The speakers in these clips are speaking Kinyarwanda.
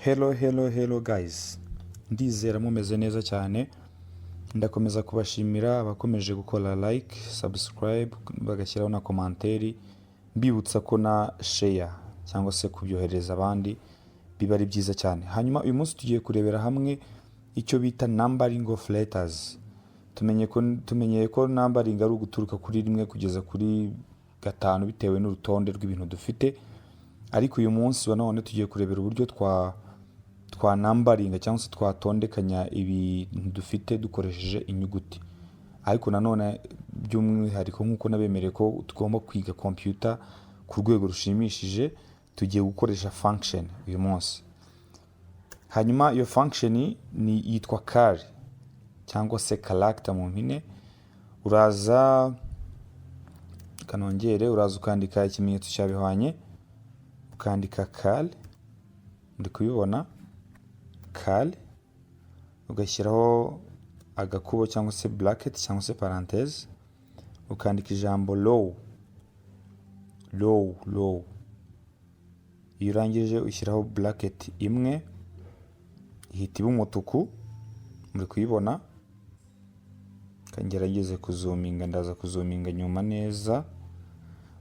Hello, hello, hello guys, ndizera mumeze neza cyane. Ndakomeza kubashimira abakomeje gukora like, subscribe, bagashyiraho na commentaire, mbibutsa ko na share cyangwa se kubyohereza abandi biba ari byiza cyane. Hanyuma uyu munsi tugiye kurebera hamwe icyo bita numbering of letters. Tumenyeye ko numbering ari uguturuka kuri rimwe kugeza kuri gatanu bitewe n'urutonde rw'ibintu dufite, ariko uyu munsi wa none tugiye kurebera uburyo twa numberinga cyangwa se twatondekanya ibintu dufite dukoresheje inyuguti. Ariko nanone by'umwihariko, nk'uko nabemereye ko tugomba kwiga computer ku rwego rushimishije, tugiye gukoresha function uyu munsi. Hanyuma iyo function ni yitwa char cyangwa se character mu mpine. Uraza kanongere, uraza ukandika ikimenyetso cya bihwanye, ukandika char, muri kubibona, char, ugashyiraho agakubo cyangwa se bracket cyangwa se parenthèse, ukandika ijambo low, low, low. Iyo urangije ushyiraho bracket imwe, ihita iba umutuku, muri kuyibona. Ngerageze kuzoominga, ndaza kuzoominga nyuma neza.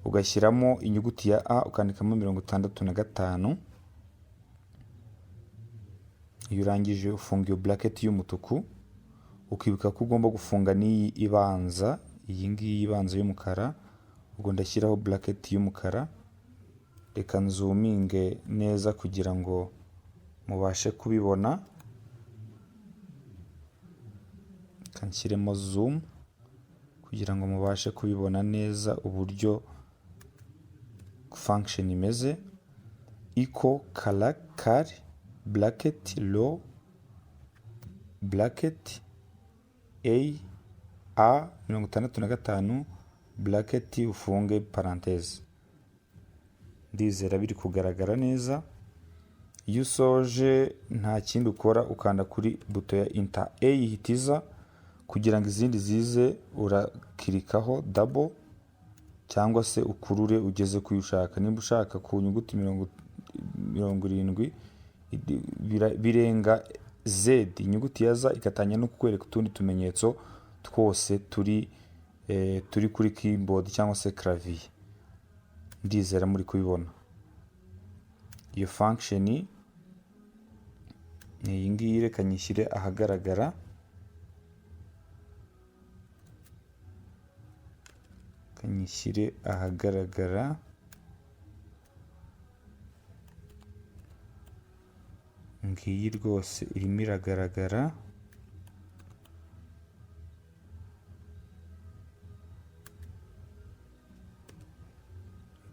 Ugashyiramo inyuguti ya A, ukandikamo 65. Iyo urangije ufunga iyo bracket y'umutuku, ukibuka ko ugomba gufunga n'iyi ibanza, iyi ngiyi ibanza y'umukara. Ubwo ndashyiraho bracket y'umukara. Reka nzoominge neza kugira ngo mubashe kubibona. Reka nshyiremo zoom kugira ngo mubashe kubibona neza uburyo function imeze. Equal char bracket low bracket A 65 bracket, ufunge parenthèse. Ndizera biri kugaragara neza. Iyo usoje nta kindi ukora, ukanda kuri buto ya enter, A ihita iza. Kugira ngo izindi zize urakirikaho double cyangwa se ukurure ugeze ku yo ushaka. Nimba ushaka ku nyuguti 70, birenga Z, inyuguti ya Z igatangira no kukwereka utundi tumenyetso twose turi kuri keyboard cyangwa se clavier. Ndizera muri kubibona. Iyo function ni iyi ngiyi, reka nyishyire ahagaragara. Reka nyishyire ahagaragara. Ngiyi rwose irimo iragaragara.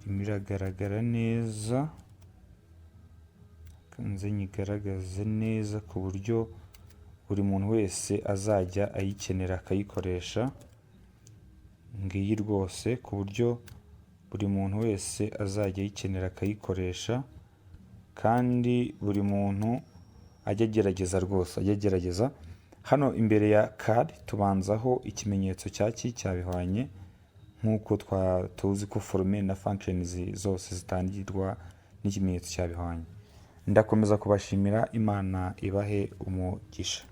Irimo iragaragara neza. Reka nze nyigaragaze neza ku buryo buri muntu wese azajya ayikenera akayikoresha. Ngiyi rwose, ku buryo buri muntu wese azajya ayikenera akayikoresha, kandi buri muntu ajye agerageza rwose, ajye agerageza. Hano imbere ya char tubanzaho ikimenyetso cya ki cyabihwanye, nk'uko tuzi ko formule na functions zose zitangirwa n'ikimenyetso cyabihwanye. Ndakomeza kubashimira, Imana ibahe umugisha.